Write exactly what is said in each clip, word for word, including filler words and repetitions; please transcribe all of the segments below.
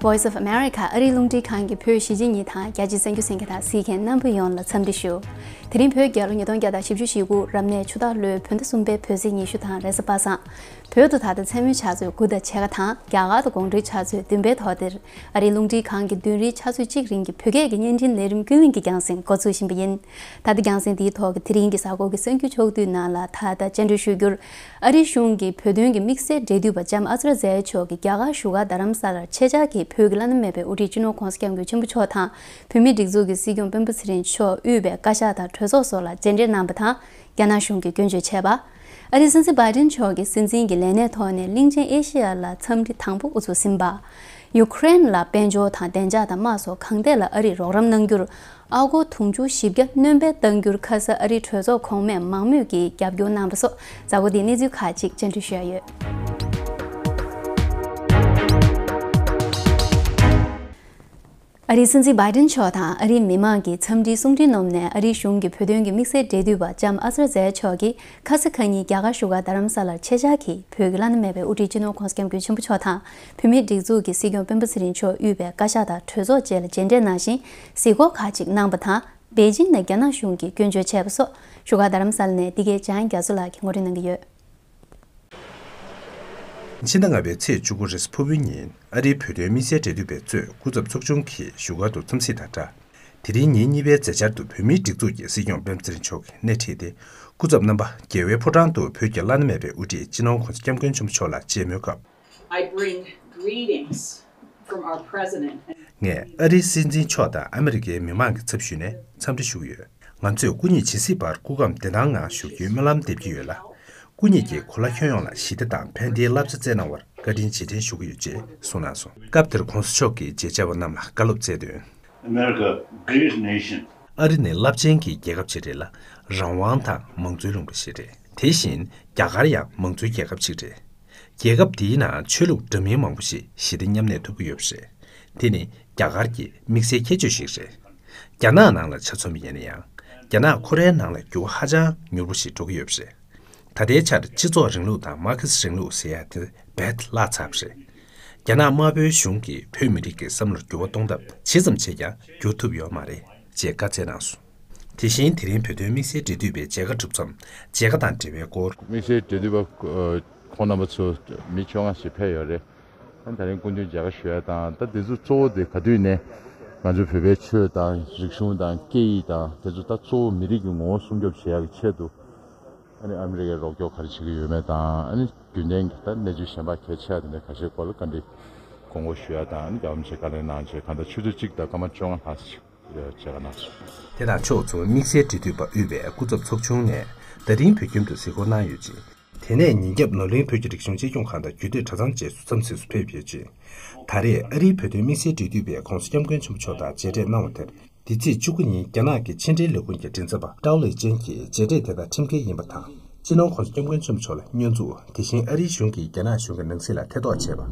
Voice of America ཨ་རིའི་རླུང་འཕྲིན་ཁང་གི་བོད་གཞིས་བྱེས་གཉིས་དང་རྒྱ་ཆེའི་གསར་འགྱུར་གསན་མཁན་དང་གཟིགས་མཁན་རྣམ་པ་ཡོངས་ལ་འཚམས་འདྲི་ཞུ། དེ་རིང་བོད་རྒྱལ་ལོ་ཉིས་སྟོང་བརྒྱ་དང་བཞི་བཅུ་ཞེ་དགུ་རབ་གནས་ཆུ་སྟག་ལོའི་བོད་ཟླ་གསུམ་པའི་བོད་ཚེས་ཉི་ཤུ་དང་རེས་གཟའ་པ་སངས། བོད་དུ་ད་ལྟ་མཚན་མོའི་ཆུ་ཚོད་དགུ་དང་ཕྱེད་ཀ་དང་རྒྱ་གར་དུ་དགོང་དྲོའི་ཆུ་ཚོད་བདུན་པའི་ཐོག་དེར་ཨ་རིའི་རླུང་འཕྲིན་ཁང་གི་བདུན་རེའི་ཆུ་ཚོད་གཅིག་རིང་གི་བོད་སྐད་ཀྱི་བརྙན་འཕྲིན་ལས་རིམ་ཀུན་གླེང་གི་རྒྱང་སྲིང་འགོ་འཛུགས་བཞིན་པ་ཡིན། ད་ལྟ་རྒྱང་སྲིང་འདིའི་ཐོག་གི་དེ་རིང་གི་གཟའ་འཁོར་གྱི་གསར་འགྱུར་ཕྱོགས་བསྡུས་ནང་ལ་ད་ལྟ་བཅར་འདྲི་ཞུ་རྒྱུར། ཨ་རིའི་གཞུང་གི་བོད་དོན་གྱི་དམིགས་བསལ་འབྲེལ་མཐུད་པ་ལྕམ་ཨ་ཛ་ར་ཛའི་མཆོག་གིས་རྒྱ་གར་བཞུགས་སྒར་རྡ་རམ་ས་ལར་ཆེད་བཅར་གྱིས་བོད་ཀྱི་བླ་ན་མེད་པའི་དབུ་ཁྲིད་སྤྱི་ནོར་༧གོང་ས་༧སྐྱབས་མགོན་ཆེན་པོ་མཆོག་དང་བོད་མིའི་སྒྲིག་འཛུགས་ཀྱི་སྲིད་སྐྱོང་སྤེན་པ་ཚེ་རིང་མཆོག་དབུས་པའི་བཀའ་ཤག་དང་གྲོས་ཚོགས་སོགས་ལ་མཇལ་འཕྲད་གནང་བ་དང་རྒྱ་ནག་གཞུང་གིས་སྐྱོན་བརྗོད་བྱས་པ། ཨ་རིའི་སྲིད་འཛིན་བྷའི་ཌེན་མཆོག་གིས་སྲིད་འཛིན་གྱི་ལས་གནས་ཐོག་ནས་གླིང་ཆེན་ཨེ་ཤེ་ཡ་ལ་འཚམས་འདྲི་དང་པོ་དབུ་ཚུགས་ཟིན་པ། ཡུ་ཀེ་རེན་ལ་དཔལ་འབྱོར་དང་བདེ་འཇགས་དང་དམག་སོགས་གང་ཐད་ལ་ཨ་རིས་རོགས་རམ་གནང་རྒྱུར། ཨ་སྒོར་དུང་ཕྱུར་བཞི་བརྒྱ་སྣོན་སྤེལ་གཏང་རྒྱུར་ཁ་ས་ཨ་རིའི་གྲོས་ཚོགས་གོང་མས་མང་མོས་ཀྱིས་རྒྱབ་སྐྱོར་གནང་བ་སོགས་གཟའ་འཁོར་འདིའི་གནས་ཚུལ་ཁག་ཅིག་བཅར་འདྲི་ཞུ་ཡ་ཡོད། ཨ་རིའི་སྲིད་འཛིན་བྷའི་ཌེན་མཆོག་དང་ཨ་རིའི་མི་མང་གི་འཚམས་འདྲིའི་གསུང་འཕྲིན་སྣོམས་ནས་ཨ་རིའི་གཞུང་གི་བོད་དོན་གྱི་དམིགས་བསལ་འབྲེལ་མཐུད་པ་ལྕམ་ཨ་ཛ་ར་ཛའི་མཆོག་གིས། ཁ་ས་ཁ་ཉིན་རྒྱ་གར་བཞུགས་སྒར་རྡ་རམ་ས་ལར་ཆེད་བཅར་གྱིས་བོད་ཀྱི་བླ་ན་མེད་པའི་དབུ་ཁྲིད་སྤྱི་ནོར་༧གོང་ས་༧སྐྱབས་མགོན་ཆེན་པོ་མཆོག་དང་བོད་མིའི་སྒྲིག་འཛུགས་ཀྱི་སྲིད་སྐྱོང་སྤེན་པ་ཚེ་རིང་མཆོག་དབུས་པའི་བཀའ་ཤག་དང་གྲོས་ཚོགས་བཅས་ལ་མཇལ་འཕྲད་གནང་ཞིང་གཟིགས་སྐོར་ཁག་ཅིག་གནང་བ་དང་པེ་ཅིང་ནས་རྒྱ་ནག་གཞུང་གིས་སྐྱོན་བརྗོད་བྱས་པ་སོགས་བཞུགས་སྒར་རྡ་རམ་ས་ལ་ནས་འདི་གའི་འཇམ་དབྱངས་རྒྱ་མཚོ་ལགས་ཀྱིས་ངོ་སྤྲོད་གནང་གི་ཡོད། ཕྱི་ཟླ་ལྔ་པའི་ཚེས་བཅུ་དགུ་རེས་གཟའ་ཕུར་བུའི་ཉིན་ཨ་རིའི་བོད་དོན་དམིགས་བསལ་འབྲེལ་མཐུད་པས་གཙོས་སྐུ་ཚབ་ཚོགས་ཆུང་གིས་བཞུགས་སྒར་དུ་འཚམས་གཟིགས་དང་སྦྲགས། དེ་རིང་ཉིན་གཉིས་པའི་མཛད་འཆར་དུ་བོད་མིའི་སྒྲིག་འཛུགས་ཀྱི་སྲིད་སྐྱོང་སྤེན་པ་ཚེ་རིང་མཆོག་གིས་སྣེ་ཁྲིད་དེ། སྐུ་ཚབ་རྣམ་པ་རྒྱལ་བའི་ཕོ་བྲང་དུ་བོད་ཀྱི་བླ་ན་མེད་པའི་དབུ་ཁྲིད་སྤྱི་ནོར་༧གོང་ས་༧སྐྱབས་མགོན་ཆེན་པོ་མཆོག་ལ་མཇལ་མོལ་སྐབས། I bring greetings from our president. ངས་ཨ་རིའི་སྲིད་འཛིན་མཆོག་དང་ཨ་མི་རི་ཀའི་མི་མང་གི་ཚབ་ཞུས་ནས་འཚམས་འདྲི་ཞུ་གི་ཡོད། ང་ཚོས་སྐུ་ཉིད་ཇི་སྲིད་བར་སྐུ་ཁམས་བདེ་ཐང་ངང་བཞུགས་རྒྱུའི་སྨོན་ལམ་འདེབས་ཀྱི་ཡོད་ལ། སྐུ་ཉིད་ཀྱིས་གོ་ལ་ཁྱོན་ཡོངས་ལ་ཞི་བདེ་དང་ཕན་བདེའི་བསླབ་བྱ་བསྩལ་གནང་བར་བཀའ་དྲིན་རྗེས་དྲན་ཞུ་གི་ཡོད་ཅེས་གསུངས་གནང་སོང་། སྐབས་དེར་༧གོང་ས་མཆོག་གིས་མཇལ་བཅར་བ་རྣམས་ལ་བཀའ་སློབ་སྩལ་དོན། America, great nation. ཨ་རི་ནི་རླབས་ཆེན་གྱི་རྒྱལ་ཁབ་ཅིག་རེད་ལ། རང་དབང་དང་མང་གཙོའི་ལུང་པ་ཞིག་རེད། དེ་བཞིན་རྒྱ་གར་ཡང་མང་གཙོའི་རྒྱལ་ཁབ་ཅིག་རེད། རྒྱལ་ཁབ་འདིའི་ནང་ཆོས་ལུགས་འདྲ་མིན་མང་པོ་ཞིག་ཞི་བདེ་མཉམ་གནས་ཐུབ་ཀྱི་ཡོད་པ་རེད། དེ་ནི་རྒྱ་གར་གྱི་དམིགས་བསལ་ཁྱད་ཆོས་ཤིག་རེད། རྒྱ་ནག་ནང་ལ་ཆ་མཚོན་པ་ཡིན་ན་ཡང་། རྒྱ་ནག་ཁོ་རའི་ནང་ལ་འགྱུར་བ་ཧ་ཅང་མྱུར་པོ་ཞིག་འགྲོ་གི་ཡོད་པ་རེད། ད་ལྟའི་ཆར་སྤྱི་ཚོགས་རིང་ལུགས་དང་མར་ཁེ་སི་རིང་ལུགས་ཟེར་ཡ་དེ་རྦད་བརླག་ཚར་བ་རེད། རྒྱ་ནག་དམར་པོའི་གཞུང་གིས་བོད་མི་རིགས་ཀྱི་བསམ་བློར་འགྱུར་བ་གཏོང་ཐབས་ཇི་ཙམ་བྱས་ཀྱང་འགྱུར་ཐུབ་ཡོད་མ་རེད་ཅེས་བཀའ་སྩལ་གནང་སོང་། དེ་བཞིན་དེ་རིང་བོད་དོན་དམིགས་བསལ་འབྲེལ་མཐུད་པའི་མཇལ་ཁ་གྲུབ་མཚམས་མཇལ་ཁ་དང་འབྲེལ་བའི་སྐོར། དམིགས་བསལ་འབྲེལ་མཐུད་པ་ཁོང་རྣམ་པ་ཚོ་མི་བཅོ་ལྔ་ཞིག་ཕེབས་ཡོད་རེད། ད་རིང་སྐུ་མདུན་མཇལ་ཁ་ཞུ་ཡ་དང་ད་དེ་ཚོ་གཙོ་བོ་དེ་ག་དུས་ནས་ང་ཚོ་བོད་པའི་ཆོས་དང་རིག་གཞུང་དང་སྐད་ཡིག་དང་དེ་ཚོ་ད་གཙོ་བོ་མི་རིགས་ཀྱི་ངོ་བོ་སྲུང་སྐྱོབ་བྱེད་ཡ་གི་ཆེད་དུ། ཨ་ནི་ཨ་མི་རི་ཀས་རོགས་སྐྱོར་ག་རེ་བྱེད་ཀྱི་ཡོད་མེད་དང་ཨ་ནི་རྒྱུན་ལྡན་གྱི་ད་གནས་ཚུལ་གཞན་པ་གལ་ཆེ་བ་དེ་འདྲ་ཁ་ཤས་སྐོར་ལ་བཀའ་འདྲི་དགོངས་སྐོར་ཞུ་ཡ་དང་ཨ་ནི་རྒྱལ་བ་རིན་པོ་ཆེས་བཀའ་ལན་གནང་བྱས་གང་ལྟར་ཆུ་ཚོད་གཅིག་དང་སྐར་མ་བཅོ་ལྔ་ལྷག་ཙམ་ཞིག་མཇལ་ཁ་གནང་སོང་། དེ་དང་ཕྱོགས་མཚུངས་དམིགས་བསལ་འབྲེལ་མཐུད་པ་དབུས་པའི་སྐུ་ཚབ་ཚོགས་ཆུང་ནས་ད་རིང་བོད་ཁྱིམ་དུ་གཟིགས་སྐོར་གནང་ཡོད་ཅིང་། དེ་ནས་ཉིན་རྒྱབ་ནོར་གླིང་བོད་ཀྱི་རིག་གཞུང་གཅེས་སྐྱོང་ཁང་དང་རྒྱུད་སྟོད་གྲྭ་ཚང་བཅས་སུ་འཚམས་གཟིགས་སུ་ཕེབས་ཡོད་ཅིང་། ད་རེས་ཨ་རིའི་བོད་དོན་དམིགས་བསལ་འབྲེལ་མཐུད་པས་༧གོང་ས་༧སྐྱབས་མགོན་ཆེན་པོ་མཆོག་དང་མཇལ་འཕྲད་གནང་བ་དེར། འདི་ཚེས་བཅུ་དགུ་ཉིན་རྒྱ་ནག་གི་ཕྱི་འབྲེལ་ལས་ཁུངས་ཀྱི་མགྲིན་ཚབ་པ་ཀྲའོ་ལེ་ཅན་གྱིས་མཇལ་འཕྲད་དེ་དག་ཁྲིམས་འགལ་ཡིན་པ་དང་། སྤྱི་ནོར་༧གོང་ས་༧སྐྱབས་མགོན་ཆེན་པོ་མཆོག་ལ་བསྙོན་འཛུགས། དེ་བཞིན་ཨ་རིའི་གཞུང་གིས་རྒྱ་ནག་གཞུང་གི་ནང་སྲིད་ལ་ཐེ་གཏོགས་བྱས་པ།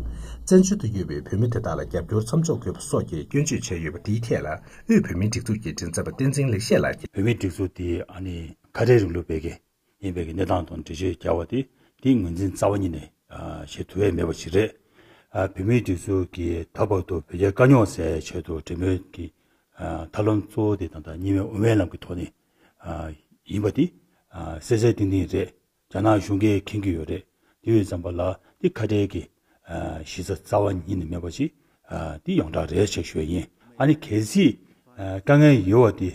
བཙན་བྱོལ་དུ་ཡོད་པའི་བོད་མི་དེ་དག་ལ་རྒྱབ་སྐྱོར་མཚམས་འཇོག་དགོས་པ་སོགས་ཀྱི་སྐྱོན་བརྗོད་བྱས་ཡོད་པ། དེའི་ཐད་ལ་དབུས་བོད་མིའི་སྒྲིག་འཛུགས་ཀྱི་མགྲིན་ཚབ་པ་བསྟན་འཛིན་ལེགས་བཤད་ལགས་ཀྱིས། བོད་མིའི་སྒྲིག་འཛུགས་དེ་ཨ་ནི་ཁ་བྲལ་རིང་ལུགས་བོད་སྐད་ཡིན་པའི་གི་གནས་སྟངས་དང་འགྲེལ་བརྗོད་བརྒྱབ་པ་དེ་དེ་ངོས་འཛིན་རྩ་བ་ཉིད་ནས་བྱེད་ཐུབ་ཡས་མེད་པ་ཞིག་རེད། བོད་མིའི་སྒྲིག་འཛུགས་ཀྱིས་ད་བར་དུ་བོད་རྒྱའི་དཀའ་རྙོག་སེལ་ཆེད་དུ་འབྲེལ་མོལ་གྱི་ཐབས་ལམ་གཙོ་བོ་དེ་དང་ད་གཉིས་སྨན་དབུ་མའི་ལམ་གྱི་ཐོག་ནས་ཡིན་པ་དེ་གསལ་གསལ་ཏིང་ཏིང་རེད། རྒྱ་ནག་གཞུང་གིས་མཁྱེན་གྱི་ཡོད་རེད། དེ་ཡོད་ཙམ་པ་ལ་དེ་ཁ་བྲལ་གྱི་གཞི་རྩ་རྩ་བ་ཉིད་ནས་མེད་པ་ཞིག་དེ་ཡོངས་གྲགས་རེད་ཅེས་ཞུ་ཡ་ཡིན། ཨ་ནི་གལ་སྲིད་དཀའ་ངལ་ཡོད་པ་དེ་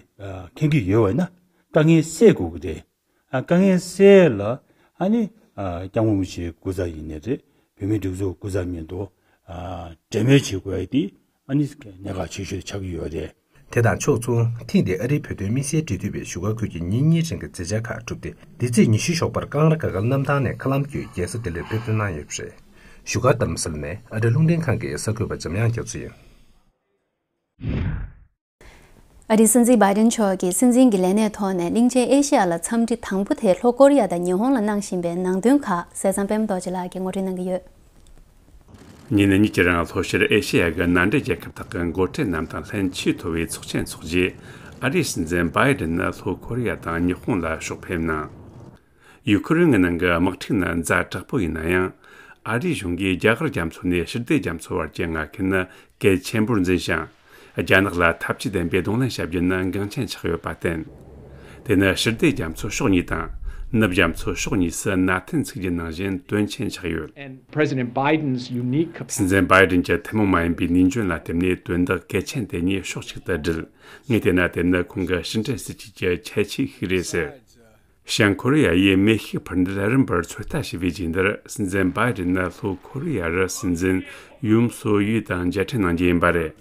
མཁྱེན་གྱི་ཡོད་པ་ཡིན་ན་དཀའ་ངལ་སེལ་དགོས་ཀྱི་རེད། ཨ་དཀའ་ངལ་སེལ་ལ་ཨ་ནི་ཨ་སྐྱབས་མགོན་རིན་པོ་ཆེའི་སྐུ་ཚབ་ཡིན་ནའི་རེད། བོད་མིའི་སྒྲིག་འཛུགས་སྐུ་ཚབ་མཉམ་དུ་ཨ་འབྲེལ་མོལ་བྱེད་དགོས་ཡ་དེ་ཨ་ནི་གནད་འགག་ཆེ་ཤོས་ཆགས་ཀྱི་ཡོད་རེད། དེ་དང་ཕྱོགས་མཚུངས་ཐེངས་འདིའི་ཨ་རིའི་བོད་དོན་དམིགས་བསལ་འབྲེལ་མཐུད་པའི་བཞུགས་སྒར་ཁུལ་གྱི་ཉིན་གཉིས་རིང་གི་མཛད་འཆར་ཁག་གྲུབ་སྟེ། འདི་ཚེས་ཉི་ཤུའི་ཞོགས་པར་ཀང་ར་ག་གལ་གནམ་ཐང་ནས་མཁའ་ལམ་བརྒྱུད་རྒྱལ་ས་ལྡི་ལིར་ཕེབས་ཐོན་གནང་ཡོད་པ་རེད། བཞུགས་སྒར་རྡ་རམ་ས་ལ་ནས་ཨ་རིའི་རླུང་འཕྲིན་ཁང་གི་གསར་འགོད་པ་འཇམ་དབྱངས་རྒྱ་མཚོ་ཡིན། ཨ་རིའི་སྲིད་འཛིན་བྷའི་ཌེན་མཆོག་གིས་སྲིད་འཛིན་གྱི་ལས་གནས་ཐོག་ནས་གླིང་ཆེན་ཨེ་ཤེ་ཡ་ལ་འཚམས་འདྲི་དང་པོ་དེ་ལྷོ་ཀོ་རི་ཡ་དང་ཉི་ཧོང་ལ་གནང་བཞིན་པའི་ནང་དོན་ཁག་གསན་བསམ་པད་མ་རྡོ་རྗེ་ལགས་ཀྱིས་ངོ་སྤྲོད་གནང་གི་ཡོད། ཉིན་གཉིས་ཀྱི་རིང་ལྷོ་ཤར་ཨེ་ཤེ་ཡ་གི་མནའ་འབྲེལ་རྒྱལ་ཁབ་དག་གི་འགོ་ཁྲིད་རྣམས་དང་ལྷན་ཆེས་མཐོ་བའི་ཚོགས་ཆེན་འཚོགས་རྗེས། ཨ་རིའི་སྲིད་འཛིན་བྷའི་ཌེན་ནི་ལྷོ་ཀོ་རི་ཡ་དང་ཉི་ཧོང་ལ་ཕྱོགས་ཕེབས་གནང་། ཡུ་ཁུ་རེན་གྱི་ནང་གི་དམག་འཁྲུག་ནི་ཛ་དྲག་པོ་ཡིན་ན་ཡང་། ཨ་རིའི་གཞུང་གིས་རྒྱ་གར་རྒྱ་མཚོ་ནས་ཕྱི་སྡེ་རྒྱ་མཚོ་བར་གྱི་མངའ་ཁུལ་ནི་གལ་ཆེན་པོར་འཛིན་ཞིང་། རྒྱ་ནག་ལ་འཐབ་ཇུས་ལྡན་པའི་གདོང་ལེན་བྱ་རྒྱུ་ནི་འགངས་ཆེན་ཆགས་ཡོད་པར་བརྟེན། དེ་ནི་ཕྱི་སྡེ་རྒྱ་མཚོ་ཕྱོགས་གཉིས་དང་ནུབ་རྒྱ་མཚོ་ཕྱོགས་གཉིས་སུ་མནའ་མཐུན་ཚུགས་རྒྱུ་ནང་བཞིན་དོན་ཆེན་ཆགས་ཡོད། And President Biden's unique capacity. སྲིད་འཛིན་བྷའི་ཌེན་གྱི་ཐུན་མོང་མ་ཡིན་པའི་ནུས་འཇོན་ལ་བརྟེན་ནས་དོན་དག་གལ་ཆེན་དེ་གཉིས་ཕྱོགས་གཅིག་ཏུ་སྒྲིལ། ངས་བལྟས་ན་དེ་ནི་ཁོང་གི་ཕྱི་འབྲེལ་སྲིད་ཇུས་ཀྱི་ཁྱད་ཆོས་ཤིག་རེད་ཟེར། བྱང་ཁོ་རེ་ཡ་ཡིས་མེ་ཤུགས་འཕུར་མདེལ་རིམ་པར་ཚོད་ལྟ་བྱས་པའི་རྗེས་འདིར། སྲིད་འཛིན་བྷའི་ཌེན་ནི་ལྷོ་ཁོ་རེ་ཡ་རུ་སྲིད་འཛིན་ཡུན་སོ་ཡུ་དང་མཇལ་འཕྲད་གནང་རྒྱུ་ཡིན་པ་རེད།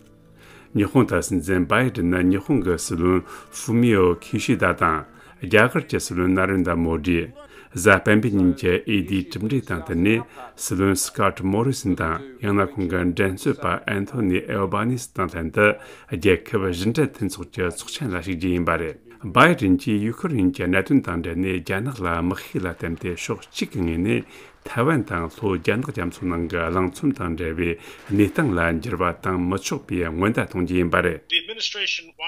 ཉི་ཧོང་དུ་སྲིད་འཛིན་བྷའི་ཌེན་ནི་ཉི་ཧོང་གི་སྲིད་བློན་ཧྥུ་མི་ཡོ་ཁི་ཤི་དཱ་དང་། རྒྱ་གར་གྱི་སྲིད་བློན་ན་རེན་དྲ་མོ་ཌི། གཟའ་སྤེན་པའི་ཉིན་གྱི་འོས་བསྡུའི་གྲུབ་འབྲས་དང་བསྟུན་ནས། སྲིད་བློན་སྐོད་མོ་རི་སན་དང་། ཡང་ན་ཁོང་གི་འགྲན་རྩོད་པ་ཨན་ཐོ་ནི་ཨེལ་བྷ་ནི་སི་དང་ལྷན་དུ། རྒྱལ་ཁབ་བཞི་འབྲེལ་མཐུན་ཚོགས་ཀྱི་ཚོགས་ཆེན་ལ་ཞུགས་རྒྱུ་ཡིན་པ་རེད། བྷའི་ཌེན་གྱིས་ཡུ་ཁུ་རེན་གྱི་གནད་དོན་དང་འབྲེལ་ནས་རྒྱ་ནག་ལ་དམག་ཤུགས་ལ་བརྟེན་ཏེ་ཕྱོགས་གཅིག་གི་ངོས་ནས་ཐའེ་ཝན་དང་ལྷོ་རྒྱ་ནག་རྒྱ་མཚོ་ནང་གི་གླིང་ཚོམ་དང་འབྲེལ་བའི་གནས་སྟངས་ལ་འགྱུར་བ་གཏང་མི་ཆོག་པའི་སྔོན་བརྡ་གཏོང་རྒྱུ་ཡིན་པ་རེད།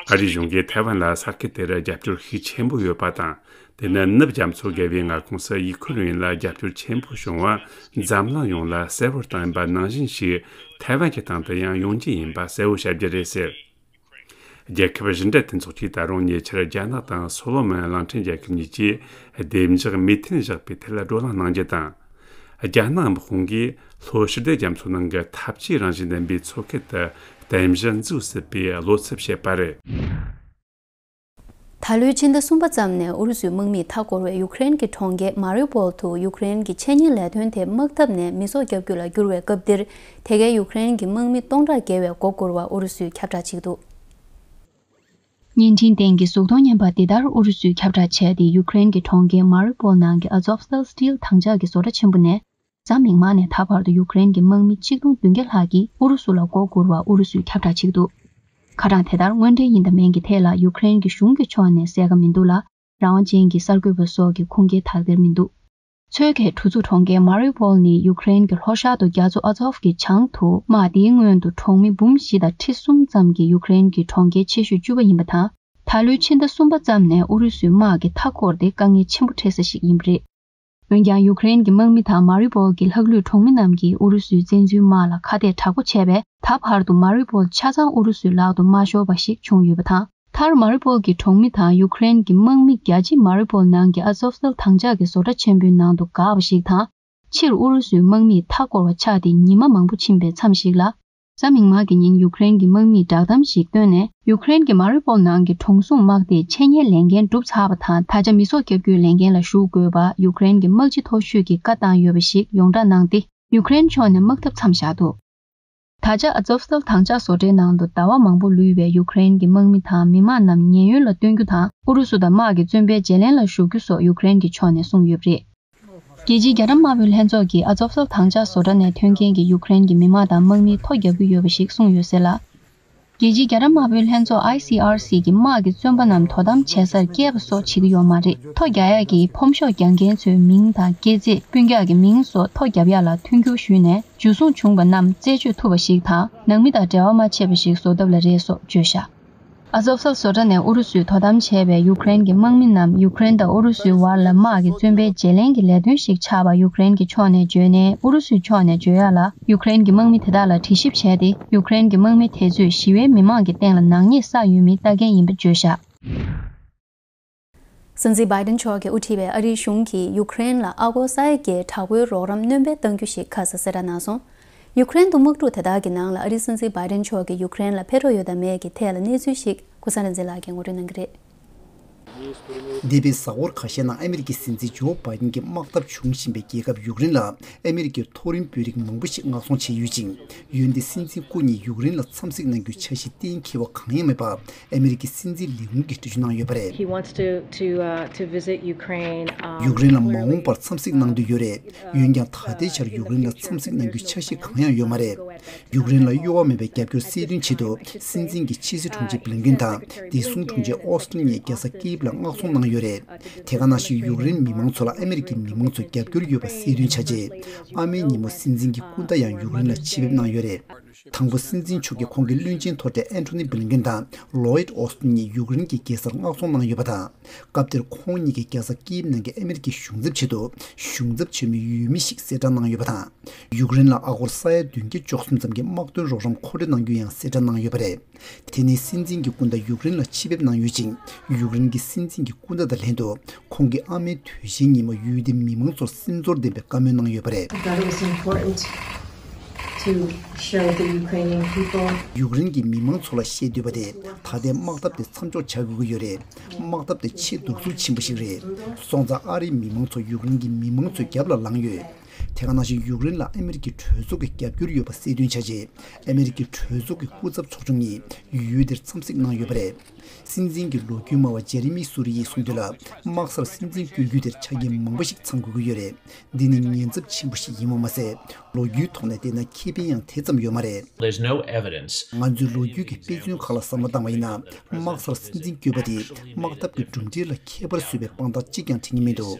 ཨ་རིའི་གཞུང་གིས་ཐའེ་ཝན་ལ་ས་ཁུལ་དེར་རྒྱབ་སྐྱོར་ཤུགས་ཆེན་པོ་ཡོད་པ་དང་། དེ་ནི་ནུབ་རྒྱ་མཚོ་བརྒལ་བའི་མངའ་ཁོངས་སུ་ཡུ་ཁུ་རེན་ལ་རྒྱབ་སྐྱོར་ཆེན་པོ་བྱུང་བ་འཛམ་གླིང་ཡོངས་ལ་གསལ་བོར་བཏང་ཡིན་པ་ནང་བཞིན་ཞིག་ཐའེ་ཝན་གྱི་སྟེང་དུ་ཡང་ཡོང་རྒྱུ་ཡིན་པ་གསལ་བོ་བྱ་རྒྱུ་རེད་ཟེར། རྒྱལ་ཁབ་བཞི་འབྲེལ་མཐུན་ཚོགས་ཀྱིས་ད་རུང་ཉེ་ཆར་རྒྱ་ནག་དང་སོ་ལོ་མོན་གླིང་ཕྲན་རྒྱལ་ཁབ་གཉིས་ཀྱིས་བདེ་འཇགས་མོས་མཐུན་བཞག་པའི་ཐད་བགྲོ་གླེང་གནང་རྒྱུ་དང་། རྒྱ་ནག་དམག་དཔུང་གིས་ལྷོ་ཕྱི་སྡེ་རྒྱ་མཚོ་ནང་གི་འཐབ་ཇུས་རང་བཞིན་ལྡན་པའི་མཚོ་ཁུལ་དུ་རྟེན་གཞི་འཛུགས་སྲིད་པའི་བློ་འཚབ་བྱེད་པ་རེད། ད་ལོའི་ཕྱི་ཟླ་གསུམ་པ་ཙམ་ནས་ཨུ་རུ་སུའི་དམག་མིས་མཐའ་བསྐོར་བའི་ཡུཀ་རེན་གྱི་གྲོང་ཁྱེར་མ་རིའུ་པོལ་དུ་ཡུཀ་རེན་གྱི་ཆེད་གཉེར་ལས་དོན་དེ་དམག་འཐབ་ནས་མི་སྲོག་སྐྱབས་རྒྱུ་ལ་བསྒྱུར་བའི་སྐབས་འདིར། དེ་གའི་ཡུཀ་རེན་གྱི་དམག་མི་སྟོང་ཕྲག་བརྒལ་བས་མགོ་སྒུར་བར་ཨུ་རུ་སུས་ཁྱབ་བསྒྲགས་བྱེད་ཀྱི་འདུག་བརྙན་འཕྲིན་སྟེང་གི་གཟུགས་མཐོང་བརྙན་པར་འདི་ལྟར་ཨུ་རུ་སུས་ཁྱབ་བསྒྲགས་བྱས་ཏེ། ཡུཀ་རེན་གྱི་གྲོང་ཁྱེར་མ་རིའུ་པོལ་ནང་གི་ཨ་ཛོབ་སྟལ་སི་ཊིལ་དྭངས་ལྕགས་ཀྱི་བཟོ་གྲྭ་ཆེན་པོ་ནས། གཟའ་མིག་དམར་ནས་ད་བར་དུ་ཡུཀ་རེན་གྱི་དམག་མི་ཆིག་སྟོང་བདུན་བརྒྱ་ལྷག་གིས་ཨུ་རུ་སུ་ལ་མགོ་སྒུར་བར་ཨུ་རུ་སུས་ཁྱབ་བསྒྲགས་བྱེད་ཀྱི་འདུག་ཁ་གྲངས་དེ་ལྟར་དངོས་འབྲེལ་ཡིན་དང་མིན་གྱི་ཐད་ལ་ཡུཀ་རེན་གྱི་གཞུང་གི་ཕྱོགས་ནས་གསལ་ཁ་མི་འདུག་ལ། རང་དབང་ཅན་གྱི་གསར་འགོད་པ་སོགས་ཀྱི་ཁུངས་སྐྱེལ་དག་ཐེར་མི་འདུག་མཚོའི་ཁའི་གྲུ་ཚུགས་གྲོང་ཁྱེར་མ་རིའུ་པོལ་ནི་ཡུཀ་རེན་གྱི་ལྷོ་ཤར་དུ་རྒྱ་མཚོ་ཨ་ཛོབ་ཀྱི་བྱང་དུ། དམག་དེའི་སྔོན་དུ་གྲོང་མི་འབུམ་བཞི་དང་ཁྲི་གསུམ་ཙམ་གྱི་ཡུཀ་རེན་གྱི་གྲོང་ཁྱེར་ཆེ་ཤོས་བཅུ་པ་ཡིན་པ་དང་། ད་ལོའི་ཕྱི་ཟླ་གསུམ་པ་ཙམ་ནས་ཨུ་རུ་སུའི་དམག་གིས་མཐའ་བསྐོར་ཏེ་དཀའ་ངལ་ཆེན་པོ་འཕྲད་ས་ཞིག་ཡིན་པ་རེད། འོན་ཀྱང་ཡུཀ་རེན་གྱི་དམག་མི་དང་མ་རི་པོལ་གྱི་ལྷག་ལུས་གྲོང་མི་རྣམས་ཀྱིས་ཨུ་རུ་སུའི་བཙན་འཛུལ་དམག་ལ་ཁ་གཏད་དྲག་པོ་བྱས་པས། ད་བར་དུ་མ་རི་པོལ་ཆ་ཚང་ཨུ་རུ་སུའི་ལག་ཏུ་མ་ཤོར་བ་ཞིག་བྱུང་ཡོད་པ་དང་། མཐར་མ་རི་པོལ་གྱི་གྲོང་མི་དང་ཡུཀ་རེན་གྱི་དམག་མི་རྒྱ་ཆེ་མ་རི་པོལ་ནང་གི་ཨ་ཛོབ་སྟལ་དྭངས་ལྕགས་ཀྱི་བཟོ་གྲྭ་ཆེན་པོའི་ནང་དུ་འགག་པ་ཞིག་དང་། ཕྱིར་ཨུ་རུ་སུའི་དམག་མིས་མཐའ་བསྐོར་བ་ཆགས་ཏེ་ཉི་མ་མང་པོ་ཕྱིན་པའི་མཚམས་ཤིག་ལ། གཟའ་མིག་དམར་གྱི་ཉིན་ཡུཀ་རེན་གྱི་དམག་མིས་བསྒྲགས་གཏམ་ཞིག་བཏོན་ནས། ཡུཀ་རེན་གྱི་མ་རི་པོལ་ནང་གི་གྲོང་སྲུང་དམག་སྡེས་འཆད་ཉན་ལས་འགན་གྲུབ་ཚར་བ་དང་། ད་ཆ་མི་སྲོག་སྐྱབས་རྒྱུའི་ལས་འགན་ལ་ཞུགས་དགོས་པ་ཡུཀ་རེན་གྱི་དམག་སྤྱི་མཐོ་ཤོས་ཀྱིས་བཀའ་བཏང་ཡོད་པ་ཞིག་ཡོངས་བསྒྲགས་གནང་སྟེ། ཡུཀ་རེན་ཕྱོགས་ནས་དམག་འཐབ་མཚམས་བཞག་འདུག་ད་ཆ་ཨ་ཛོབ་སྟལ་དྭངས་ལྕགས་བཟོ་གྲྭའི་ནང་དུ་ཟླ་བ་མང་པོ་ལུས་པའི་ཡུཀ་རེན་གྱི་དམག་མི་དང་མི་མང་རྣམས་ཉེན་གཡོལ་ལ་བཏོན་རྒྱུ་དང་། ཨུ་རུ་སུ་དང་དམག་གི་བཙོན་པའི་བརྗེ་ལེན་ལ་ཞུགས་རྒྱུ་སོགས་ཡུཀ་རེན་གྱི་ཕྱོགས་ནས་གསུངས་ཡོད་པ་རེད། རྒྱལ་སྤྱིའི་རྒྱ་གྲམ་དམར་པོའི་ལྷན་ཚོགས་ཀྱིས་ཨ་ཛོབ་སྟལ་དྭངས་ལྕགས་བཟོ་གྲྭ་ནས་ཐོན་མཁན་གྱི་ཡུཀ་རེན་གྱི་མི་དམངས་དང་དམག་མིའི་ཐོ་བརྒྱབ་ཀྱི་ཡོད་པ་ཞིག་གསུངས་ཡོད་ཟེར་ལ། རྒྱལ་སྤྱིའི་རྒྱ་གྲམ་དམར་པོའི་ལྷན་ཚོགས་ཨའི་སི་ཨར་སི་གིས་དམག་གི་བཙོན་པ་རྣམས་དོ་དམ་བྱེད་སར་བསྐྱལ་བ་སོགས་བྱེད་ཀྱི་ཡོད་མ་རེད། ཐོ་རྒྱག་ཡག་གི་ཕོམ་ཤོག་རྒྱག་མཁན་ཚོའི་མིང་དང་སྐྱེས་ཚེས། སྤུན་ཀྱག་གི་མིང་སོགས་ཐོ་བརྒྱབ་ཡག་ལ་མཐུན་འགྱུར་ཞུས་ནས། འཇུ་བཟུང་བྱུང་བ་རྣམས་རྩད་གཅོད་ཐུབ་པ་ཞིག་དང་། ནང་མི་དང་འབྲེལ་བ་མ་ཆད་པ་ཞིག་བཟོ་ཐབས་ལ་རེ་སོགས་བརྗོད་བཞག་ཨ་ཛོབ་སྟལ་བཟོ་གྲྭ་ནས་ཨུ་རུ་སུས་དོ་དམ་བྱས་པའི་ཡུཀ་རེན་གྱི་དམག་མི་རྣམས་ཡུཀ་རེན་དང་ཨུ་རུ་སུའི་བར་ལ་དམག་གི་བཙོན་པའི་བརྗེ་ལེན་གྱི་ལས་དོན་ཞིག་ཆགས་པ་ཡུཀ་རེན་གྱི་ཕྱོགས་ནས་བརྗོད་ནས། ཨུ་རུ་སུའི་ཕྱོགས་ནས་བརྗོད་ཡག་ལ་ཡུཀ་རེན་གྱི་དམག་མི་དེ་དག་ལ་དྲི་ཞིབ་བྱས་ཏེ། ཡུཀ་རེན་གྱི་དམག་མི་དེ་ཚོས་ཞི་བའི་མི་མང་གི་སྟེང་ལ་ནག་ཉེས་བསགས་ཡོད་མིན་ལྟ་མཁན་ཡིན་པ་བརྗོད་བཞག་སྲིད་འཛིན་བྷའི་ཌེན་མཆོག་གིས་དབུ་ཁྲིད་པའི་ཨ་རིའི་གཞུང་གིས་ཡུཀ་རེན་ལ་ཨ་སྒོར་ས་ཡ་བརྒྱད་དྲག་པོའི་རོགས་རམ་སྣོན་སྤེལ་གཏང་རྒྱུ་ཞིག་ཁ་གསལ་གསལ་བསྒྲགས་གནང་སོང་། ཡུཀ་རེན་དུ་དམག་འཁྲུག་དེ་དག་གི་ནང་ལ་ཨ་རིའི་སྲིད་འཛིན་བྷའི་ཌེན་མཆོག་གིས་ཡུཀ་རེན་ལ་ཕེབས་རོགས་ཡོད་དམ་མེད་ཀྱི་ཐད་ལ་གནས་ཚུལ་ཞིག་ཀུན་བཟང་རིག་འཛིན་ལགས་ཀྱིས་ངོ་སྤྲོད་གནང་གི་རེད། འདས་པའི་གཟའ་འཁོར་ཁ་ཤས་ནང་ཨ་མི་རི་ཀའི་སྲིད་འཛིན་ཇོ་བྷའི་ཌེན་གྱིས་དམག་འཐབ་འབྱུང་བཞིན་པའི་རྒྱལ་ཁབ་ཡུཀ་རེན་ལ་ཨ་མི་རི་ཀའི་མཐོ་རིམ་དཔོན་རིགས་མང་པོ་ཞིག་མངགས་ཚོང་བྱས་ཡོད་ཅིང་། འོན་ཏེ་སྲིད་འཛིན་སྐུ་ཉིད་ཡུཀ་རེན་ལ་འཚམས་གཟིགས་གནང་རྒྱུའི་འཆར་གཞི་གཏན་འཁེལ་བ་གང་ཡང་མེད་པ་ཨ་མི་རི་ཀའི་སྲིད་འཛིན་ལས་ཁུངས་ཀྱིས་འགྲེལ་བརྗོད་གནང་ཡོད་པ་རེད། He wants to, to, uh, to visit Ukraine, um, ཡུཀ་རེན་ལ་མ་འོངས་པར་འཚམས་གཟིགས་གནང་འདོད་ཡོད་རེད། འོན་ཀྱང་ད་ལྟའི་ཆར་ཡུཀ་རེན་ལ་འཚམས་གཟིགས་གནང་རྒྱུའི་འཆར་གཞི་གང་ཡང་ཡོད་མ་རེད། ཡུཀ་རེན་ལ་གཡོ་བ་མེད་པའི་རྒྱབ་སྐྱོར་སེལ་དོན་ཆེད་དུ་སྲིད་འཛིན་གྱི་ཕྱི་སྲིད་དྲུང་ཆེ་བྷི་ལིན་ཀེན་དང་བདེ་སྲུང་དྲུང་ཆེ་ཨོ་སི་ཏིན་གཉིས་རྒྱལ་ས་ཀིབ་ལ་མངགས་ཚོང་གནང་ཡོད་རེད། དེ་ག་ནང་བཞིན་ཡུཀ་རེན་མི་མང་ཚོ་ལ་ཨ་མི་རི་ཀའི་མི་མང་ཚོའི་རྒྱབ་སྐྱོར་ཡོད་པ་གསལ་སྟོན་བྱ་ཆེད། ཨ་མའི་ཉིན་མོ་སྲིད་འཛིན་གྱི་སྐུ་ཟླ་ཡང་ཡུཀ་རེན་ལ་ཆེད་ཕེབས་གནང་ཡོད་རེད། དང་པོ་སྲིད་འཛིན་མཆོག་གིས་ཁོང་གི་བློན་ཆེན་མཐོ་གྲས་ཨན་ཐོ་ནི་བྷི་ལིན་ཀེན་དང་ལོ་ཡིད་ཨོ་སྟིན་གཉིས་ཡུཀ་རེན་གྱི་རྒྱལ་སར་མངགས་ཚོང་གནང་ཡོད་པ་དང་། སྐབས་དེར་ཁོང་གཉིས་ཀྱིས་རྒྱལ་ས་ཀིབ་ནང་གི་ཨ་མེ་རི་ཀའི་གཞུང་ཚབ་ཆེད་དུ་གཞུང་ཚབ་ཆེན་མོའི་འོས་མི་ཞིག་གསལ་བསྒྲགས་གནང་ཡོད་པ་དང་། ཡུཀ་རེན་ལ་ཨ་སྒོར་ས་ཡ་བདུན་བརྒྱ་བཅུ་གསུམ་ཙམ་གྱི་དམག་དོན་རོགས་རམ་མཁོ་སྤྲོད་གནང་རྒྱུ་ཡང་གསལ་བསྒྲགས་གནང་ཡོད་པ་རེད། དེ་ནི་སྲིད་འཛིན་གྱི་སྐུ་ཟླ་ཡུཀ་རེན་ལ་ཆེད་ཕེབས་གནང་ཡོད་ཅིང་། ཡུཀ་རེན་གྱི་སྲིད་འཛིན་གྱི་སྐུ་ཟླ་དང་ལྷན་དུ་ཁོང་གི་ཨ་མའི་དུས་ཆེན་ཉིན་མོ་ཡུལ་དེའི་མི་མང་ཚོར་སེམས་ཚོར་ལྡན་པའི་བཀའ་མོལ་གནང་ཡོད་པ་རེད། That it was important to show the Ukrainian people. ཡུཀ་རེན་གྱི་མི་མང་ཚོ་ལ་བཤད་འདོད་པ་དེ། ད་ལྟའི་དམག་འཐབ་དེ་མཚམས་འཇོག་བྱ་དགོས་ཀྱི་ཡོད་རེད། དམག་འཐབ་དེ་ཆེས་སྡུག་ཚུལ་ཆེན་པོ་ཞིག་རེད། སོང་ཙང་ཨ་རིའི་མི་མང་ཚོ་ཡུཀ་རེན་གྱི་མི་མང་ཚོའི་རྒྱབ་ལ་ལངས་ཡོད། དེ་ག་ནང་བཞིན་ཡུཀ་རེན་ལ་ཨ་མེ་རི་ཀའི་གྲོས་ཚོགས་ཀྱི་རྒྱབ་སྐྱོར་ཡོད་པ་གསལ་སྟོན་བྱ་ཆེད། ཨ་མེ་རི་ཀའི་གྲོས་ཚོགས་ཀྱི་སྐུ་ཚབ་ཚོགས་ཆུང་གཉིས་ཡུལ་དེར་འཚམས་གཟིགས་གནང་ཡོད་པ་རེད། སྲིད་འཛིན་གྱི་ལོ་རྒྱུས་སྨྲ་བ་ཇེ་རི་མི་སུ་རི་ཡིས་གསུངས་དོན་ལ། དམག་སར་སྲིད་འཛིན་བསྐོ་རྒྱུ་དེར་ཆ་རྐྱེན་མང་པོ་ཞིག་ཚང་དགོས་ཀྱི་ཡོད་རེད། འདི་ནི་ཉེན་ཚབས་ཆེན་པོ་ཞིག་ཡིན་པ་མ་ཟད། ལོ་རྒྱུས་ཐོག་ནས་བལྟས་ན་ཁེ་ཕན་ཡང་དེ་ཙམ་ཡོད་མ་རེད། There's no evidence. ང་ཚོའི་ལོ་རྒྱུས་ཀྱི་དཔེ་མཚོན་ཁག་ལ་བསམ་བློ་བཏང་བ་ཡིན་ན། དམག་སར་སྲིད་འཛིན་བསྐོས་པ་དེས་དམག་འཐབ་ཀྱི་གྲུབ་འབྲས་ལ་ཁྱད་པར་བཟོས་པའི་དཔང་རྟགས་གཅིག་ཀྱང་དྲན་གྱི་མི་འདུག་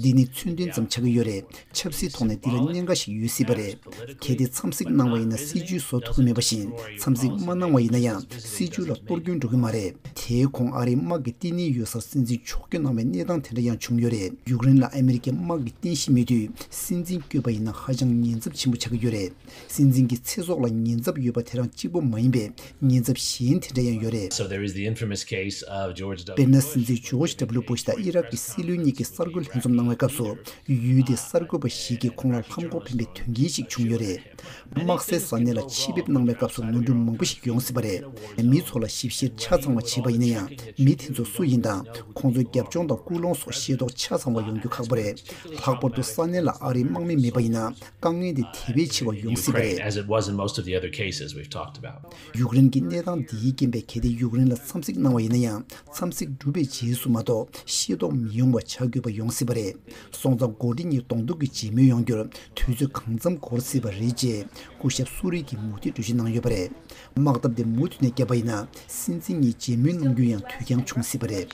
འདི་ནི་མཚོན་དོན་ཙམ་ཆགས་ཀྱི་ཡོད་རེད། ཆབ་སྲིད་ཐོག་ནས་འདི་ལ་གནད་འགག་ཞིག་ཡོད་སྲིད་པ་རེད། གལ་ཏེ་འཚམས་གཟིགས་གནང་བ་ཡིན་ན་སྲིད་ཇུས་བཟོ་ཐུབ་ཀྱི་མེད་པ་བཞིན། འཚམས་གཟིགས་མ་གནང་བ་ཡིན་ན་ཡང་སྲིད་ཇུས་ལ་གཏོར་སྐྱོན་འགྲོ་གི་མ་རེད། དེའི་གོང་ཨ་རིའི་དམག་གི་བརྟན་གནས་ཡོད་སར་སྲིད་འཛིན་ཕྱོགས་བསྐྱོད་གནང་བའི་གནས་སྟངས་དེ་འདྲ་ཡང་བྱུང་ཡོད་རེད། ཡུཀ་རེན་ལ་ཨ་མེ་རི་ཀའི་དམག་གིས་རྟེན་གཞི་མེད་དུས། སྲིད་འཛིན་བསྐོས་པ་ཡིན་ན་ཧ་ཅང་ཉེན་ཚབས་ཆེན་པོ་ཆགས་ཀྱི་ཡོད་རེད། སྲིད་འཛིན་གྱི་ཚེ་སྲོག་ལ་ཉེན་ཚབས་ཡོད་པ་དེ་རང་གཅིག་པོ་མ་ཡིན་པའི་ཉེན་ཚབས་གཞན་དེ་འདྲ་ཡང་ཡོད་རེད། So there is the infamous case of George W. དཔེར་ན། སྲིད་འཛིན་ཇོརྗ་ཌབ་ལུ་བུ་ཤ་དང་ཨི་རག་གི་སྲིད་བློན་གཉིས་ཀྱིས་གསར་འགོད་ལྷན་འཛོམས་གནང་བའི་སྐབས་སུ། ཡུལ་དེའི་གསར་འགོད་པ་ཞིག་གིས་ཁོང་ལ་ལྷམ་གོག་འཕེན་པའི་དོན་རྐྱེན་ཞིག་བྱུང་ཡོད་རེད། དམག་སའི་ས་གནས་ལ་ཆེད་ཕེབས་གནང་བའི་སྐབས་སུ་ནོར་འཁྲུལ་མང་པོ་ཞིག་ཡོང་སྲིད་པ་རེད། མི་ཚོ་ལ་ཞིབ་བཤེར་ཆ་ཚང་བ་བྱས་པ་ཡིན་ན་ཡང་། མི་དེ་ཚོ་སུ་ཡིན་དང་། ཁོང་ཚོའི་རྒྱབ་ལྗོངས་དང་ཀུན་སློང་སོགས་ཤེས་རྟོགས་ཆ་ཚང་བ་ཡོང་རྒྱུ་ཁག་པོ་རེད། ལྷག་པར་དུ་ས་གནས་ལ་ཨ་རིའི་དམག་མི་མེད་པ་ཡིན་ན། དཀའ་ངལ་དེ་དེ་བས་ཆེ་བ་ཡོང་སྲིད་པ་Ukraine, རེད། As it was in most of the other cases we've talked about. ཡུཀ་རེན་གྱི་གནས་སྟངས་འདིའི་རྐྱེན་པས། གལ་ཏེ་ཡུཀ་རེན་ལ་འཚམས་གཟིགས་གནང་བ་ཡིན་ན་ཡང་། འཚམས་གཟིགས་གྲུབ་པའི་རྗེས་སུ་མ་གཏོགས་ཤེས་རྟོགས་མི་ཡོང་བ་བྱ་དགོས་པ་ཡོང་སྲིད་པ་རེད། སོང་ཙང་འགོ་ཁྲིད་གཉིས་གདོང་ཐུག་གི་མཇལ་མོལ་ཡོང་རྒྱུར་དུས་ཚོད་གང་འཚམ་འགོར་སྲིད་པ་རེད་ཅེས་སྐུ་ཞབས་སུ་རི་གིས་མུ་མཐུད་འགྲེལ་བརྗོད་གནང་ཡོད་པ་རེད། དམག་འཐབ་དེ་མུ་མཐུད་ནས་བརྒྱབ་པ་ཡིན་ན། སྲིད་འཛིན་གཉིས་མཇལ་མོལ་གནང་རྒྱུ་ཡང་དུས་འགྱངས་བྱུང་སྲིད་པ་རེད།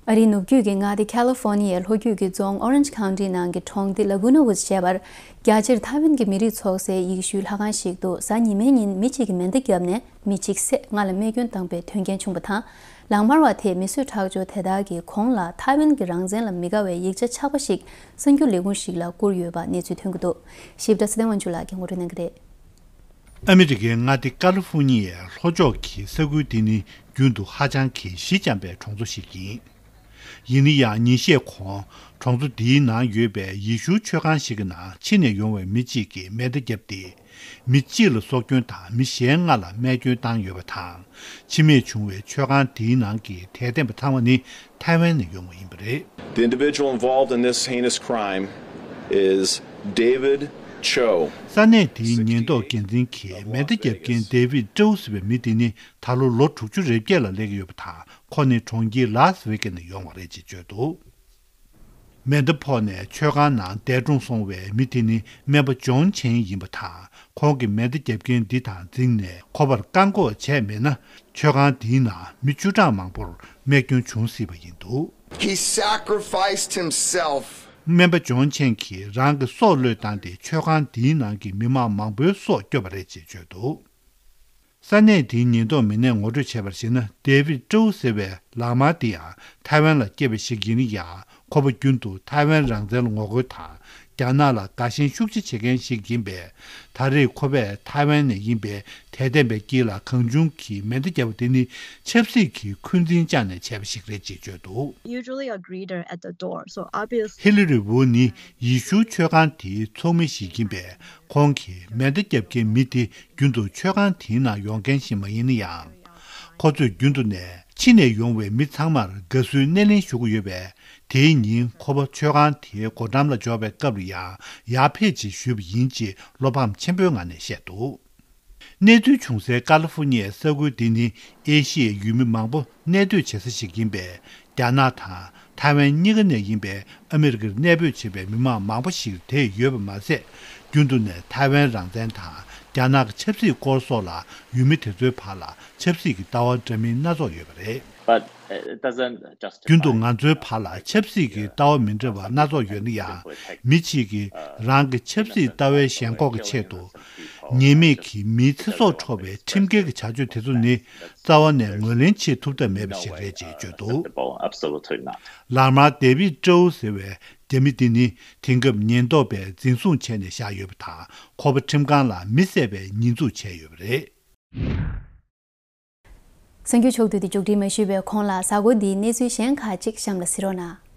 ཨ་རིའི་ནུབ་རྒྱུད་ཀྱི་མངའ་སྡེ་ཁ་ལི་ཧྥོ་ནི་ཡའི་ལྷོ་རྒྱུད་ཀྱི་རྫོང་ཨོ་རན་ཇི་ཁའུན་ཊི་ནང་གི་གྲོང་སྡེ་ལ་གུ་ན་ཝུད་ཞེས་པར། རྒྱ་ཆེར་ཐའེ་ཝན་གྱི་མི་རིགས་ཚོགས་སའི་ཡེ་ཤུའི་ལྷ་ཁང་ཞིག་ཏུ་གཟའ་ཉི་མའི་ཉིན་མི་གཅིག་གིས་མེ་མདའ་བརྒྱབ་ནས་མི་གཅིག་བསད། ལྔ་ལ་རྨས་སྐྱོན་བཏང་པའི་དོན་རྐྱེན་བྱུང་བ་དང་། ལག་དམར་བ་དེས་མི་གསོད་ཁྲག་སྦྱོར་དེ་དག་གི་གོང་ལ་ཐའེ་ཝན་གྱི་རང་བཙན་ལ་མི་དགའ་བའི་ཡིག་ཆ་ཆགས་པ་ཞིག་གསར་འགྱུར་ལས་ཁུངས་ཤིག་ལ་བསྐུར་ཡོད་པ་གནས་ཚུལ་ཐོན་གྱི་འདུག་ཞིབ་ཕྲ་ཚེ་བརྟན་དབང་ཕྱུག་ལགས་ཀྱིས་ངོ་སྤྲོད་གནང་གི་རེད། ཨ་མི་རི་ཀའི་མངའ་སྡེ་ཀ་ལི་ཧྥུ་ནི་ཡའི་ལྷོ་ཕྱོགས་ཀྱི་ས་ཁུལ་དེ་ནི་རྒྱུན་དུ་ཧ་ཅང་གི་ཞི་འཇམ་པའི་གྲོང་ཚོ་ཞིག་ཡིན། ཡིན་ན་ཡང་ཉིན་ཤས་གོང་གྲོང་ཚོ་འདིའི་ནང་ཡོད་པའི་ཡེ་ཤུ་མཆོད་ཁང་ཞིག་གི་ནང་ཕྱི་ནས་ཡོང་བའི་མི་གཅིག་གིས་མེ་མདའ་བརྒྱབ་སྟེ། མི་གཅིག་ལ་སྲོག་སྐྱོན་དང་མི་གཞན་ལྔ་ལ་རྨས་སྐྱོན་བཏང་ཡོད་པ་དང་། འཆི་རྨས་བྱུང་བའི་མཆོད་ཁང་དེའི་ནང་གི་དད་ལྡན་པ་ཚང་མ་ནི་ཐའེ་ཝན་ནས་ཡོང་བ་ཡིན་པ་རེད། The individual involved in this heinous crime is David Cho. ས་གནས་དེའི་ཉེན་རྟོག་འགན་འཛིན་གྱིས་མེ་མདའ་བརྒྱབ་མཁན་David Cho ཟེར་བའི་མི་དེ་ནི་ད་ལོ་ལོ་དྲུག་ཅུ་རེ་བརྒྱད་ལ་སླེབས་ཀྱི་ཡོད་པ་དང་། ཁོ་ནི་གྲོང་ཁྱེར་ལཱ་སི་ཝེ་གེ་ནས་ཡོང་བ་རེད་ཅེས་བརྗོད་འདུག་མེ་མདའ་ཕོག་ནས་མཆོད་ཁང་ནང་འདས་གྲོངས་སོང་བའི་མི་དེ་ནི་སྨན་པ་ཇོན་ཆན་ཡིན་པ་དང་། ཁོང་གིས་མེ་མདའ་བརྒྱབ་མཁན་འདི་དང་འཛིངས་ནས་ཁོ་པར་བཀག་འགོག་བྱས་མེད་ན། མཆོད་ཁང་འདིའི་ནང་མི་བཅུ་གྲངས་མང་པོར་རྨས་སྐྱོན་བྱུང་སྲིད་པ་ཡིན་འདུག He sacrificed himself. སྨན་པ་ཇོན་ཆན་གྱིས་རང་གི་སྲོག་བློས་བཏང་སྟེ་མཆོད་ཁང་འདིའི་ནང་གི་མི་མང་མང་པོའི་སྲོག་སྐྱོབ་པ་རེད་ཅེས་བརྗོད་འདུག་ས་གནས་དེའི་ཉེན་རྟོག་མི་སྣས་ངོ་སྤྲོད་བྱས་པར་གཞིགས་ན། David Cho ཟེར་བའི་ལག་དམར་དེ་ཡང་ཐའེ་ཝན་ལ་སྐྱེས་པ་ཞིག་ཡིན་ན་ཡང་། ཁོ་པ་རྒྱུན་དུ་ཐའེ་ཝན་རང་བཙན་ལ་ངོ་རྒོལ་དང་། རྒྱ་ནག་ལ་དགའ་ཞེན་ཤུགས་ཆེ་བྱེད་མཁན་ཞིག་ཡིན་པས། ད་རེས་ཁོ་པས་ཐའེ་ཝན་ནས་ཡིན་པའི་དད་ལྡན་པའི་དཀྱིལ་ལ་གང་བྱུང་གིས་མེ་མདའ་བརྒྱབ་པ་དེ་ནི་ཆབ་སྲིད་ཀྱི་འཁོན་འཛིན་བཅངས་ནས་བྱས་པ་ཞིག་རེད་ཅེས་བརྗོད་འདུག Usually a greeter at the door, so obviously. ཧི་ལི་རི་ཝུ་ནི་ཡེ་ཤུ་མཆོད་ཁང་དེའི་ཚོགས་མི་ཞིག་ཡིན་པས། ཁོང་གིས་མེ་མདའ་བརྒྱབ་མཁན་མི་དེ་རྒྱུན་དུ་མཆོད་ཁང་དེའི་ནང་ཡོང་མཁན་ཞིག་མ་ཡིན་ན་ཡང་། ཁོ་ཚོས་རྒྱུན་དུ་ནས་ཕྱི་ནས་ཡོང་བའི་མི་ཚང་མར་དགའ་བསུའི་སྣེ་ལེན་ཞུ་གི་ཡོད་པས། དེའི་ཉིན་ཁོ་པ་མཆོད་ཁང་དེའི་སྒོ་འགྲམ་ལ་འབྱོར་བའི་སྐབས་ལ་ཡང་ཡར་ཕེབས་ཅིག་ཞུས་པ་ཡིན་ཅེས་བློ་ཕམ་ཆེན་པོའི་ངང་ནས་བཤད་འདུག་གནས་ཚུལ་བྱུང་སའི་ཀ་ལི་ཧྥུ་ནི་ཡའི་ས་ཁུལ་འདི་ནི་ཨེ་ཤི་ཡའི་ཡུལ་མི་མང་པོ་གནས་སྡོད་བྱེད་ས་ཞིག་ཡིན་པས། རྒྱ་ནག་དང་ཐའེ་ཝན་གཉིས་ཀ་ནས་ཡིན་པའི་ཨ་མི་རི་ཀར་གནས་སྤོས་བྱེད་པའི་མི་མང་མང་པོ་ཞིག་དེར་ཡོད་པ་མ་ཟད། རྒྱུན་དུ་ནས་ཐའེ་ཝན་རང་བཙན་དང་ རྒྱ་ནག་གི་ཆབ་སྲིད་སྐོར་སོགས་ལ་ཡུལ་མི་དེ་ཚོའི་བར་ལ་ཆབ་སྲིད་ཀྱི་ལྟ་བ་འདྲ་མིན་སྣ་ཚོགས་ཡོད་པ་རེད། But it doesn't justify རྒྱུན་དུ་ང་ཚོའི་བར་ལ་ཆབ་སྲིད་ཀྱི་ལྟ་བ་མི་འདྲ་བ་སྣ་ཚོགས་ཡོད་ན་ཡང་། མི་གཅིག་གིས་རང་གི་ཆབ་སྲིད་ལྟ་བའི་ཞེན་ཁོག་གི་ཆེད་དུ། ཉེས་མེད་ཀྱི་མིའི་ཚེ་སྲོག་འཕྲོག་པའི་ཁྲིམས་འགལ་གྱི་བྱ་སྤྱོད་དེ་ཚོ་ནི་རྩ་བ་ནས་ངོས་ལེན་བྱེད་ཐུབ་ཐབས་མེད་པ་ཞིག་རེད་ཅེས་བརྗོད་འདུག། Absolutely not. ལག་དམར་ཌེ་བིད་ཀྲོའུ་ཟེར་བའི་རྒྱ་མི་འདི་ནི་དེང་སྐབས་ཉེན་རྟོག་པས་འཛིན་བཟུང་བྱས་ནས་བཞག་ཡོད་པ་དང་། ཁོ་པ་ཁྲིམས་ཁང་ལ་མི་བསད་པའི་ཉེས་འཛུགས་བྱས་ཡོད་པ་རེད། གསར་འགྱུར་ཕྱོགས་བསྡུས་དེ་མཇུག་སྒྲིལ་མ་ཞུས་པའི་གོང་ལ། གཟའ་འཁོར་འདིའི་གནས་ཚུལ་གཞན་ཁག་ཅིག་གཤམ་ལ་གཟིགས་རོགས་གནང་།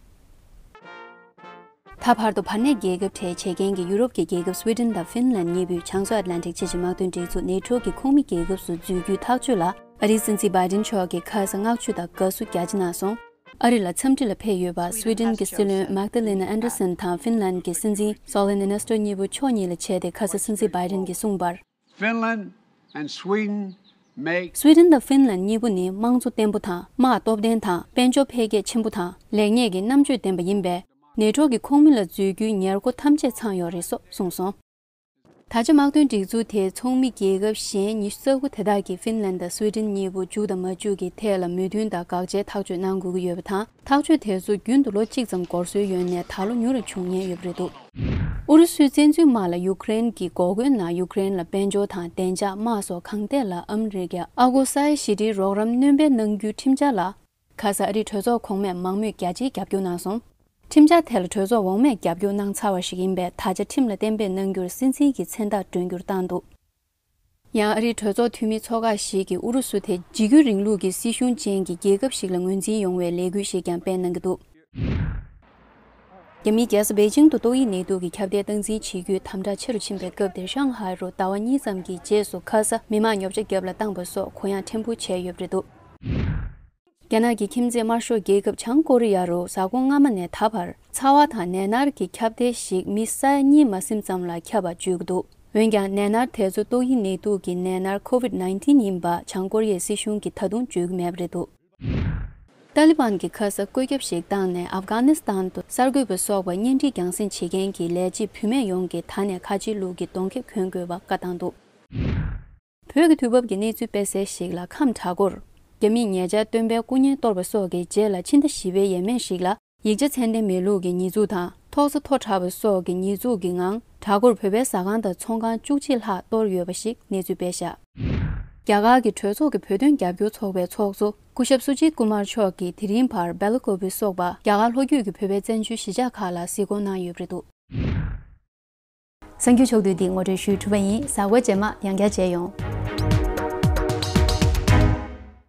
ད་བར་དུ་བར་གནས་རྒྱལ་ཁབ་གྲས་བྱེད་མཁན་གྱི་ཡུ་རོབ་ཀྱི་རྒྱལ་ཁབ་སུའེ་ཏན་དང་ཧྥིན་ལན་གཉིས་པོས་བྱང་མཚོ་ཨེཊ་ལན་ཊིག་ཕྱི་ཕྱི་དམག་དོན་སྒྲིག་འཛུགས་ནེ་ཊོ་གི་ཁོངས་མི་རྒྱལ་ཁབ་སུ་འཛུལ་རྒྱུའི་ཐག་གཅོད་ལ། ཨ་རིའི་སྲིད་འཛིན་བྷའི་ཏིན་མཆོག་གིས་ཁ་ས་བསྔགས་བརྗོད་དང་དགའ་བསུ་རྒྱ་ཆེ་གནང་སོང་། ཨ་རི་ལ་འཚམས་འདྲི་ལ་ཕེབས་ཡོད་པ་སུའེ་ཏན་གྱི་སྲིད་བློན་མཱག་ཏ་ལེ་ན་ཨན་ཌར་སན་དང་ཧྥིན་ལན་གྱི་སྲིད་འཛིན་སོ་ལི་ནི་ནི་སི་ཏོ་གཉིས་པོ་ཕྱོགས་གཉིས་ལ་བྱས་ཏེ། ཁ་ས་སྲིད་འཛིན་བྷའི་ཏིན་གྱིས་གསུངས་པར། Finland and Sweden make སུའེ་ཏན་དང་ཧྥིན་ལན་གཉིས་པོ་ནི་དམངས་གཙོ་བརྟན་པོ་དང་། དམག་སྟོབས་ལྡན་དང་། དཔལ་འབྱོར་འཕེལ་རྒྱས་ཆེན་པོ་དང་། ལེགས་ཉེས་ཀྱི་རྣམ་དཔྱོད་ལྡན་པ་ཡིན་པས། ནེ་ཊོ་གི་ཁོངས་མི་ལ་འཛུལ་རྒྱུའི་ཉེར་མཁོ་ཐམས་ཅད་ཚང་ཡོད་རེད་སོགས་གསུངས་སོང་། ད་ཆ་དམག་དོན་སྒྲིག་འཛུགས་དེའི་ཚོགས་མི་རྒྱལ་ཁབ་གཞན་ཉི་ཤུ་རྩ་དགུ་དེ་དག་གིས་ཧྥིན་ལན་དང་སུའེ་ཏན་གཉིས་པོ་འཇུག་དང་མ་འཇུག་གི་ཐད་ལ་མོས་མཐུན་དང་དགག་བྱའི་ཐག་གཅོད་གནང་དགོས་ཀྱི་ཡོད་པ་དང་། ཐག་གཅོད་དེ་ཚོ་རྒྱུན་དུ་ལོ་གཅིག་ཙམ་འགོར་སྲོལ་ཡོད་ནས། ད་ལོ་མྱུར་རུ་བྱུང་ཉེན་ཡོད་པ་རེད་འདུག། ཨུ་རུ་སུའི་བཙན་འཛུལ་དམག་ལ་ཡུ་ཀེ་རེན་གྱི་འགོག་རྒོལ་ནང་ཡུ་ཀེ་རེན་ལ་དཔལ་འབྱོར་དང་བདེ་འཇགས། དམག་སོགས་གང་ཐད་ལ་ཨ་མི་རི་ཀས་ཨ་གོ་སའི་ཞི་བདེའི་རོགས་རམ་སྣོན་སྤེལ་གནང་རྒྱུའི་ཁྲིམས་འཆར་ལ། ཁ་ས་ཨ་རིའི་གྲོས་ཚོགས་གོང་མས་མང་མོས་རྒྱ་ཆེའི་རྒྱབ་སྐྱོར་གནང་སོང་། ཁྲིམས་འཆར་དེ་ལ་གྲོས་ཚོགས་འོག་མས་རྒྱབ་སྐྱོར་གནང་ཚར་བ་ཞིག་ཡིན་པས། ད་ཆ་ཁྲིམས་ལ་གཏན་འབེབས་གནང་རྒྱུར་སྲིད་འཛིན་གྱི་མཚན་རྟགས་སྒྲོན་རྒྱུར་བཏང་འདུག། ཡང་ཨ་རིའི་གྲོས་ཚོགས་འཐུས་མིའི་ཚོགས་ཁག་ཞིག་གིས་ཨུ་རུ་སུ་དེ་འཇིགས་སྐུལ་རིང་ལུགས་ཀྱི་སྲིད་གཞུང་ཅན་གྱི་རྒྱལ་ཁབ་ཞིག་ལ་ངོས་འཛིན་ཡོང་བའི་ལས་འགུལ་ཞིག་ཀྱང་སྤེལ་གནང་གི་འདུག། རྒྱ་མིའི་རྒྱལ་ས་པེ་ཅིང་དུ་ཏོག་དབྱིབས་ནད་དུག་གི་ཁྱབ་གདལ་སྟངས་འཛིན་བྱེད་རྒྱུའི་དམ་དྲག་ཆེ་རུ་ཕྱིན་པའི་སྐབས་དེར། ཧྲང་ཧའེ་རུ་ཟླ་བ་གཉིས་ཙམ་གྱི་རྗེས་སུ་ཁ་ས་མི་མང་ཉོ་ཆ་བརྒྱབ་ལ་བཏང་པ་སོགས་གུ་ཡངས་ཕྲན་བུ་བྱས་ཡོད་པ་རེད་འདུག། རྒྱ་ནག་གི་ཁྱིམ་མཚེས་དམར་ཤོག་རྒྱལ་ཁབ་བྱང་ཀོ་རི་ཡ་རུ་གཟའ་འཁོར་སྔ་མ་ནས་ད་བར་ཚ་བ་དང་ནད་མནར་གྱི་ཁྱབ་གདལ་ཞིག་མི་ས་ཡ་གཉིས་མ་ཟིན་ཙམ་ལ་ཁྱབ་པ་བརྗོད་ཀྱི་འདུག། འོན་ཀྱང་ནད་མནར་དེ་ཚོ་ཏོག་དབྱིབས་ནད་དུག་གི་ནད་མནར་ཁོ་ཝིད་ནའིན་ཊིན་ཡིན་པ་བྱང་ཀོ་རི་ཡའི་སྲིད་གཞུང་གིས་ད་དུང་བརྗོད་ཀྱི་མེད་པ་རེད་འདུག། ཏཱ་ལི་བན་གྱིས་ཁ་ས་བཀོད་ཁྱབ་ཞིག་བཏང་ནས། ཨབ་གྷ་ནི་སི་ཐན་དུ་གསར་འགོད་པ་སོགས་པ་གཉེན་སྒྲིག་རྒྱང་སྲིང་བྱེད་མཁན་གྱི་ལས་བྱེད་བུད་མེད་ཡོངས་ཀྱིས་ད་ནས་ཁ་ཆེའི་ལུགས་ཀྱི་གདོང་ཁེབས་གྱོན་དགོས་པ་བཀའ་བཏང་འདུག། བོད་ཀྱི་དུས་བབ་ཀྱི་གནས་ཚུལ་སྤེལ་གསལ་ཞིག་ལ། ཁམས་གྲྭ་སྐོར། རྒྱ་མིས་ཉེ་ཆར་སྟོན་པའི་སྐུ་བརྙན་གཏོར་བ་སོགས་ཀྱི་རྗེས་ལ། ཕྱི་ཟླ་བཞི་པའི་ཡས་མས་ཤིག་ལ་ཡིག་ཆ་ཚད་ལྡན་མེད་ལུགས་ཀྱི་ཉེས་འཛུགས་དང་། ཐོག་ས་མཐོ་དྲགས་པ་སོགས་ཀྱི་ཉེས་འཛུགས་ཀྱི་ངང་། གྲྭ་སྐོར་བོད་པའི་ཟ་ཁང་དང་ཚོང་ཁང་བཅུ་གཅིག་ལྷག་གཏོར་ཡོད་པ་ཞིག་གནས་ཚུལ་སྤེལ་བཞག། རྒྱ་གར་གྱི་གྲོས་ཚོགས་ཀྱི་བོད་དོན་རྒྱབ་སྐྱོར་ཚོགས་པའི་ཚོགས་གཙོ་སྐུ་ཞབས་སུ་ཇིད་ཀུ་མར་མཆོག་གིས་དེ་རིང་བར་སྦེལ་ཀོབ་སོགས་པ་རྒྱ་གར་ལྷོ་རྒྱུད་ཀྱི་བོད་པའི་བཙན་བྱོལ་གཞིས་ཆགས་ཁག་ལ་གཟིགས་སྐོར་གནང་ཡོད་པ་རེད་འདུག། གསར་འགྱུར་ཕྱོགས་བསྡུས་འདི་ངོ་སྤྲོད་ཞུས་གྲུབ་པ་ཡིན། གཟའ་འཁོར་རྗེས་མ་ཡང་བསྐྱར་མཇལ་ཡོང་།